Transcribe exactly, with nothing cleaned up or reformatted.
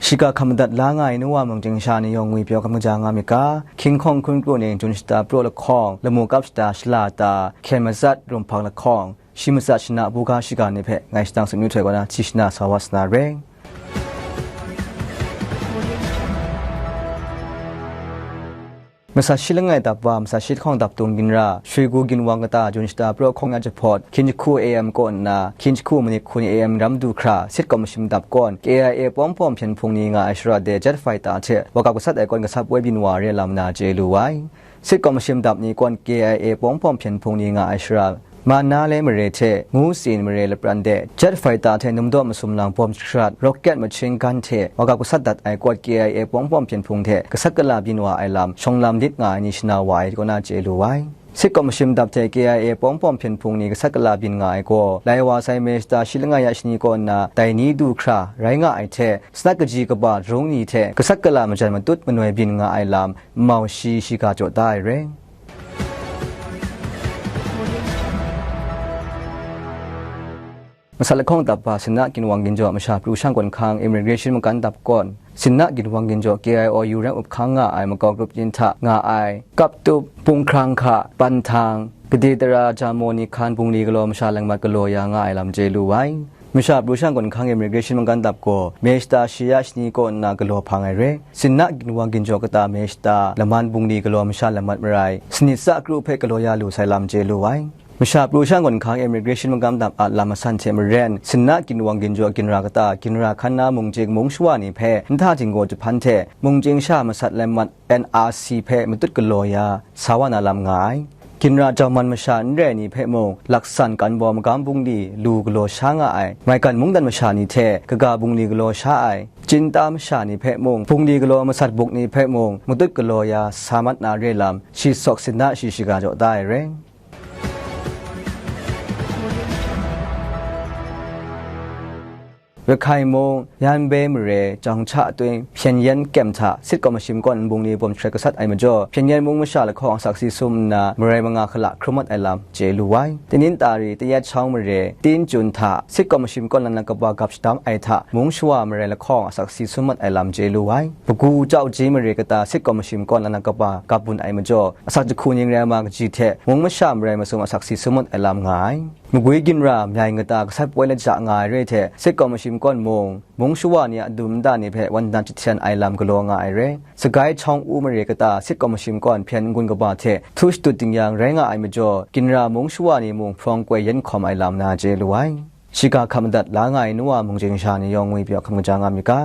Shiga hkam madat la nga ai nu wa mung chyingsha ni yawng ngwi pyaw hkam kaja nga myit ga, hkying hkawng hkun kru ning jun shata praw lahkawng, lamu kap shata shala ta, hkyen matsat rumhpang lahkawng, shi matsat shana buga shiga ni hpe ngai shadang tsun yu htoi kaw na, hti shana sa wa sa na re. Masat shi langai dap wa, masat shi lahkawng dap tung ginra, Shrigu ginwang kata jun shata praw hkawng ya jahpawt, hkyin jahku A M kaw nna, hkyin jahku manit hkun A M ram du hkra, sit kawm mashim dap kawn, K I A pawng pawng hpyen hpung ni nga ai shara de jet fighter hte, wa kap gasat ai kawn gasat poi byin wa re lam na chye lu ai. Sit kawm mashim dap ni kawn K I A pawng pawng hpyen hpung ni nga ai shara, Manale mare hte, Ngu Sin mare lapran de, jet fighter hte numdaw masum lang bawm jahkrat, rocket machine gun hte, wa kap gasat dat ai kawt K I A pawng pawng hpyen hpung hte, gasat gala byin wa ai lam, shawng lam lit nga ai ni shana wa ai kaw na chye lu ai. Sit kawm mashim dap hte K I A pawng pawng hpyen hpung ni gasat gala byin nga ai gaw, lai wa sai May shata shi langai ya shani kaw nna, dai ni du hkra, rai nga ai hte, sanat kaji kaba rung ni hte, gasat gala majan matut manoi byin nga ai lam, nmau shi shiga jaw da ai re. Masat lahkawng dap wa, Sinna ginwang ginjaw masha pru shang gawn hkang immigration magan dap kawn, Sinna ginwang ginjaw K I O U reng up hkang nga ai makau grup yin hta nga ai, Kaptup, Punghkrang hka, Panhtang, Gade tara, Jamo ni hkan bungli galaw masha lang mat galaw ya nga ai lam chye lu ai. Masha pru shang gawn hkang immigration magan dap gaw, May shata shi ya shani kaw nna galaw hpang ai re. Sinna ginwang ginjaw kata May shata laman bungli galaw masha lang mat marai, sanit sa kru hpe galaw ya lu sai lam chye lu ai. Masha pru shang gawn hkang immigration magan dap a lam masan hte maren, Sinna ginwang ginjaw ginra kata, ginra hkan na mung chying mung shawa ni hpe, nta jinggaw jahpan hte, mung chying sha masat lai mat N R C hpe matut galaw ya, sa wa na lam nga ai. Ginra jauman masha n rai ni hpe mung, laksan kan baw magam bungli lu galaw sha nga ai, maigan mungdan masha ni hte kaga bungli galaw sha ai, Chinta masha ni hpe mung, bungli galaw masat buk ni hpe mung, matut galaw ya sa mat na re lam, shi sawk sinna shi shiga jaw da ai re. Rakhine mung, Yanbe mare, Jangcha atoi, Hpyen Yen kyem hta, sit kawm mashim kawn nbung ni bawm jahkrat gasat ai majaw, Hpyen Yen mung masha lahkawng asak si sum nna, marai manga hkala hkrum mat ai lam chye lu ai. Tenin tari, Tayet Chawng mare, Tin Chun hta, sit kawm mashim kawn lanang kaba gap shadam ai hta, mung shawa marai lahkawng asak si sum mat ai lam chye lu ai. Bagu Chau Ji mare kata, sit kawm mashim kawn lanang kaba gap bun ai majaw, asak jahku ning rai ma kaji hte, mung masha marai masum asak si sum mat ai lam nga ai. Magwi ginra myai ngata gasat poi laja nga ai re hte, sit kawm mashim kawn mung, mung shawa ni a dum nta ni hpe wan dan jahten ai lam galaw nga ai re. Sagai Chawng U mare kata sit kawm mashim kawn hpyen n-gun kaba hte htu shadut ding yang rai nga ai majaw, ginra mung shawa ni mung hprawng koi yen hkawm ai lam na chye lu ai. Shiga hkap madat la nga ai nu wa mung chyingsha ni yawng ngwi pyaw hkam kaja nga myit ga.